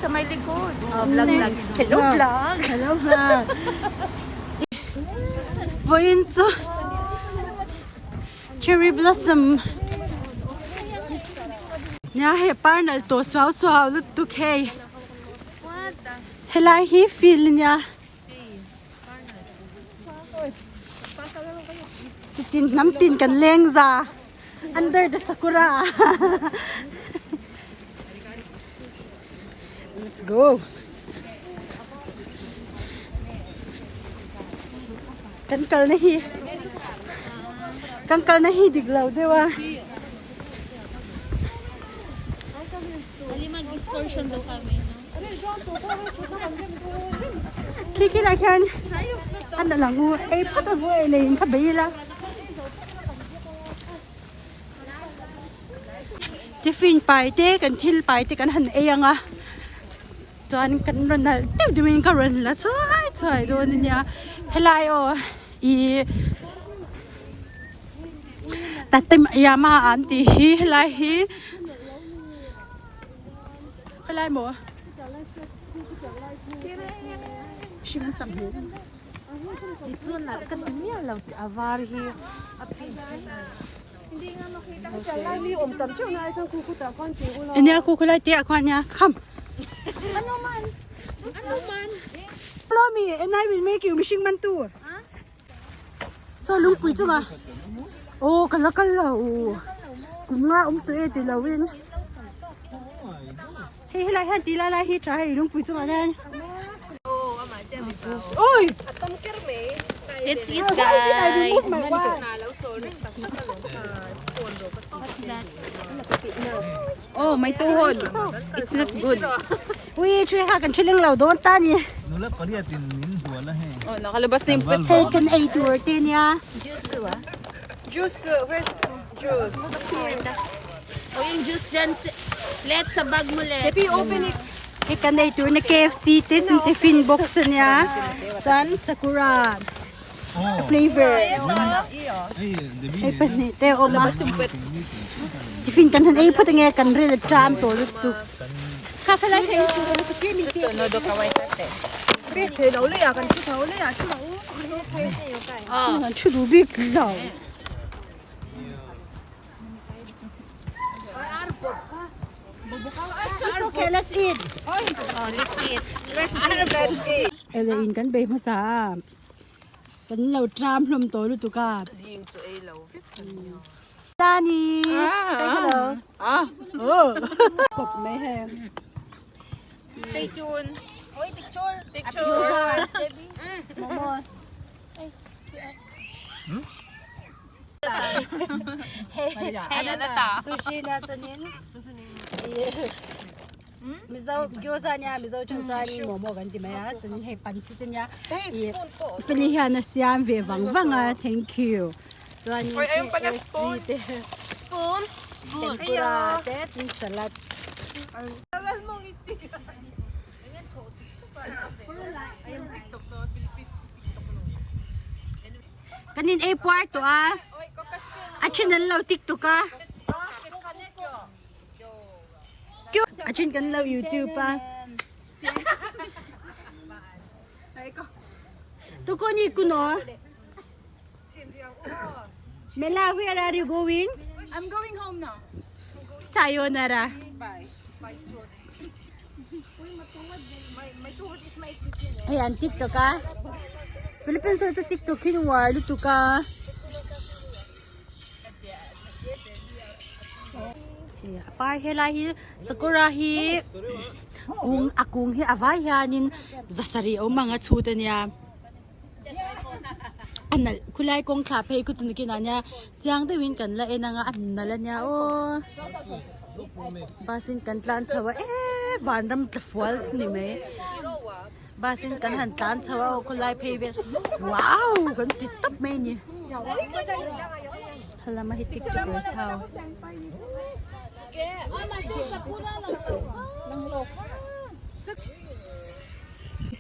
Sa may likod. Oh, vlog vlog. Hello vlog. Hello vlog. Vawiin chu cherry blossom nia hei par nalh tawh suau suau lutuk hei helai hi field ania chitin hnam tin kan leng za under the sakura let's go kan kalna hi kan kalna hi dik lo deuh a. Khi khi lai khian an a lang u ei phawt ang u ei leiin kha bei ila tiffin pai te kan thil pai te kan han ei ang a chuan kan rawn nalh deuh deuh in ka rawn la chuai chuai dawn ania helai aw ih Tateyama an tih hi helai hi. Khawi lai maw? Hring tam hle Tichuan ah ka ti miah lo tih a var hi a pink Ania khu khulai te ah khuan nia kham Follow me and I will make you mihring man tu Saw lungpui chunga aw ka la kal lo kum nga awm tawh e ti lo in hei helai hian tih lai lai hi tha hei lungpui chungah hian oi Let's eat guys. Oh, may tuhod. It's not good. Ui, thui kha kan thileng lo dawn ta ni. Nula pariat in min hual a hei. Oh, nakalabas na yung puwet. Hei kan ei tur te nia. Juice, where's juice? Oh, yung juice dyan. Let, sa bag mo, Let. Debbie, open it. Hei kan ei tur na KFC te chuan tiffin box ania. Chuan sakura flavor. Hei pahnih te a awm a. Tiffin kan han ei phawt ange kan ril a ṭam tawh lutuk. Kha kha lai kha in chu kan chu mi te. No do kawai tate. Thei lo lei ah kan thu tho lei ah thu lo. Oh. Kan thu duh bik lo. It's okay, let's eat. Oh, let's eat. Let's eat, let's eat. Ele in kan bei hmasa a. Kan lo tram hlawm tawh lutuk a. Zing chu ei lo vek kan nia. Tani! Say hello. Ah. Oh. Kawp mai hei. Stay tuned. Oy, picture. Picture. Momo. Hey, ano ta? Sushi na chuanin. Mizo gyoza nia Mizo chang chuan momo kan ti mai a chuanin hei pansit ania ih Feli hian a siam ve vang vang a thank you chuanin KFC te Spoon. Spoon. tempura te tin salad kan in ei puar tawh a a then an lo tiktok a. A then kan lo youtube a. Tuko ni kuno. Mela, where are you going? I'm going home now. Sayonara. Bye. Ayan, TikTok ah. Philippines sa TikTok hinuwar lutuk ah. A par helai hi sakura hi kung a kung hi a vai hianin zasarih a awm ang a chhut ania a nalh khulai kawng thla phei khu chu nakinah nia chiang deuhin kan la en anga a nalh ania aw bus in kan tlan chho a eee vanram tla fual ni mai bus in kan han tlan chho a aw khawlai phei vel wow kan ti tawp mai a ni. Halama hi tiktokers ho.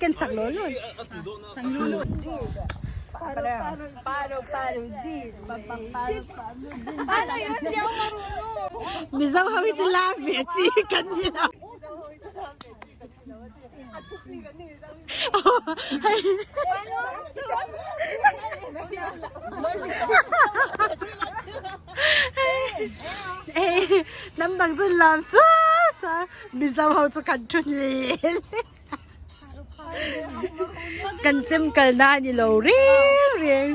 Ken sak lo lo. Mizo ho hi chu lam ve chi kan ni lo. Hei hnam dang chu lam suau suau Mizo ho chu kan thu hle hle. Kan chem kal na ni lo reng reng.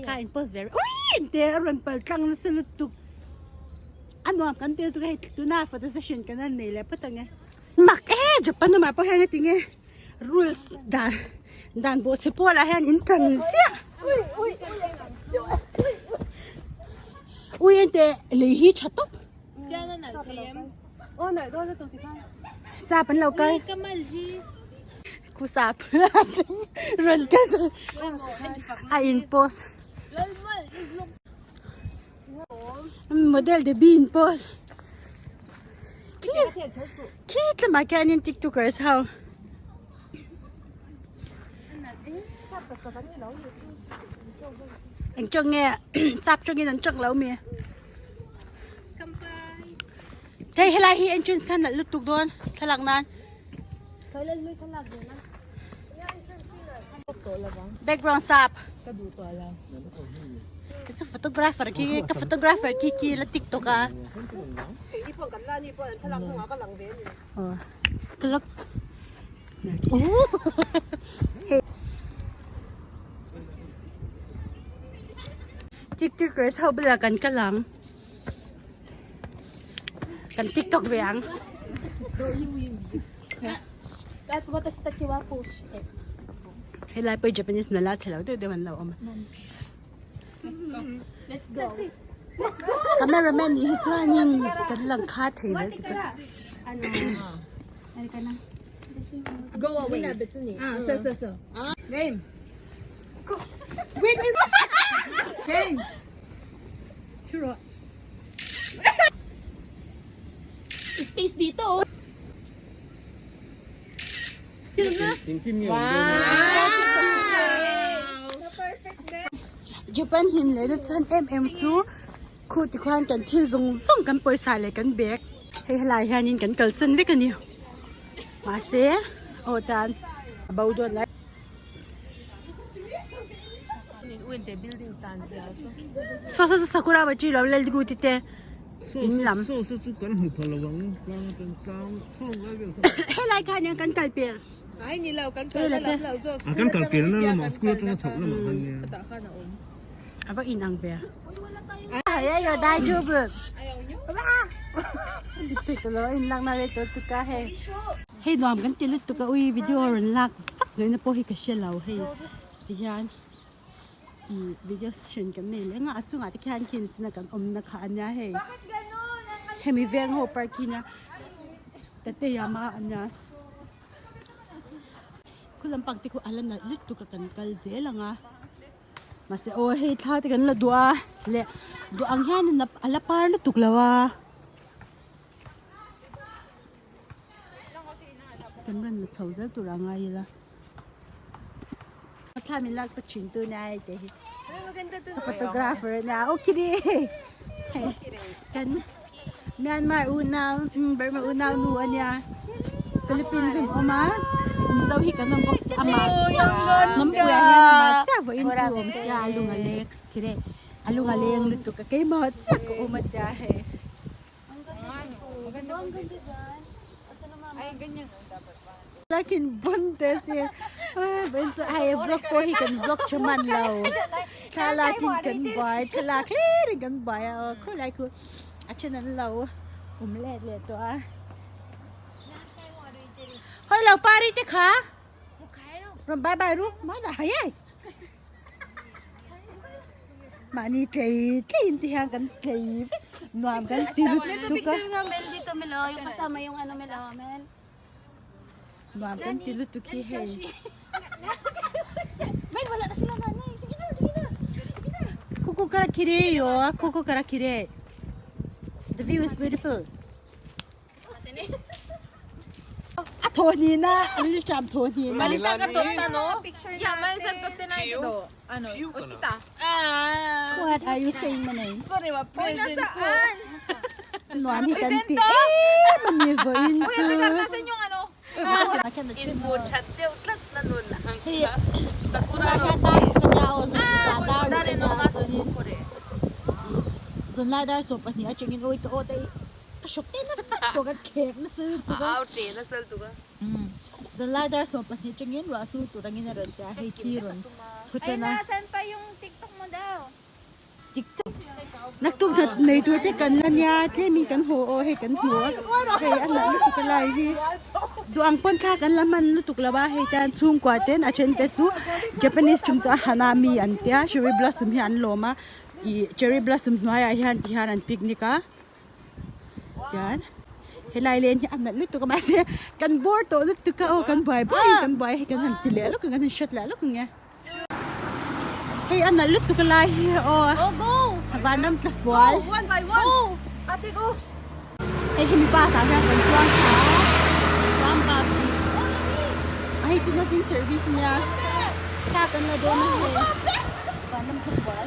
Kha in post ve ui te a rawn pal tlang nasa lutuk a nuam kan tel tuk a hei tuna photo session kan han nei leh phawt ang e mak e Japan lamah pawh hian heti nge rules dan dan bawhchhe pawlah hian in tan ziah ui ente lei hi tha tawp sap an lo kal Ku sap rawn kal chu a in post model de bi in post khi khi tlama khianin tiktokers ho eng tawng nge sap tawngin an tawng lo mi Hei helai hi entrance kha nalh lutuk dawn thlalak nan. Background sap. Ka chu photographer khi ka photographer khi khi la tiktok a. Aw ka lak Tiktokers ho bulah kan kal ang. Kan tiktok ve ang. Helai pawh Japanese nala chhe lo deuh deuh an lo awm a. Let's go. Cameraman nih hi chuanin kan lang kha thei lo ti ta. Go away. Ah, so so so. Game. Wait wait. Game. Sure. Space dito. Oh. Japan hlim leh na chuan em em chu khu ti khuan kan thil zawng zawng kan pawisa leh kan bag hei helai hianin kan kalsan vek a ni mahse aw tan a bo dawn lai. Saw saw chu sakura machi lo lel ru ti te in lam. Helai khan hian kan kal pel. A va in ang ve. Ayaw daijoubu. In lak na re to chu ka hei. Hei nuam kan ti lutuk a ui video rawn lak vak ngaihna pawh hi ka hre lo hei ti hian ih video session kan nei leh nga a chungah te khian khin china kan awmna kha a nia hei hemi veng ho park hi nia Tateyama a nia khu lampang te khu a la nalh lutuk a kan kal zel ang a mahse aw hei thla te kan la duh a leh duh ang hian a la par lutuk lo a. Kan rawn la chho zel tur a ngai ila. Thla min lak sak thin tu nia hei te hi. Ka photographer ania aw khiri. Kan Myanmar unau Burma unau nu ania. Philippines an awm a. Mizo hi kan awm bawk si amah chiah hnampuiah hian amah chiah vawiin chu awm sia a lung a leng khire a lung a leng lutuk a keimah chiah ka awm atia hei. Lakin bon te si hei vlog pawh hi kan vlog tha man lo thlalak in kan buai thlalak hlir in kan buai a aw khawlai khu a then an lo awm let leh tawh a hawi lo pari te kha rawn bye bye ru mana hai ai mahni tlei tlei in ti hian kan tlei vek nuam kan ti lutuk a. Nuam kan ti lutuk hi hei. ここから綺麗よ。ここから綺麗。The view is beautiful. A thaw hnih na, a rilṭam thaw hnih na. What are you saying manay? Nuam hi kan ti em a ni vawiin chu. Inhmuh that deuh tlat na nun ang kha. Sakura Zanlai dar sawm pahnih atangin awi ka aw te ka hrawk te na tawk a khek nasa lutuk a. A au ṭe nasa lutuk a. Zanlai dar sawm pahnih atangin ruah sur tur angin a rawn ti a, hei khi rawn thu ṭan a. TikTok Naktuk hna nei tur te kan la nia tlemin kan haw aw hei kan hmu a hei a nalh lutuk a lai hi duh ang pawn thla kan la hman lutuk lo a hei tan chhungkua ten a then te chu Japanese chung chu a hanami an tia cherry blossom hi an lawm a ih cherry blossom hnuaiah hian ti hian an picnic a tian helai len hi a nalh lutuk a mahse kan bawr tawh lutuk a aw kan buai buai in kan buai a hei kan han ti leh lawk ang kan han hrat leh lawk ang e. Hei a nalh lutuk a lai hi aw vanram tla fual hei hemi bus ah hian kan chuang thla a chuan bus hi a hei chu nakin service ania thla kan la dawn a hei vanram tla fual.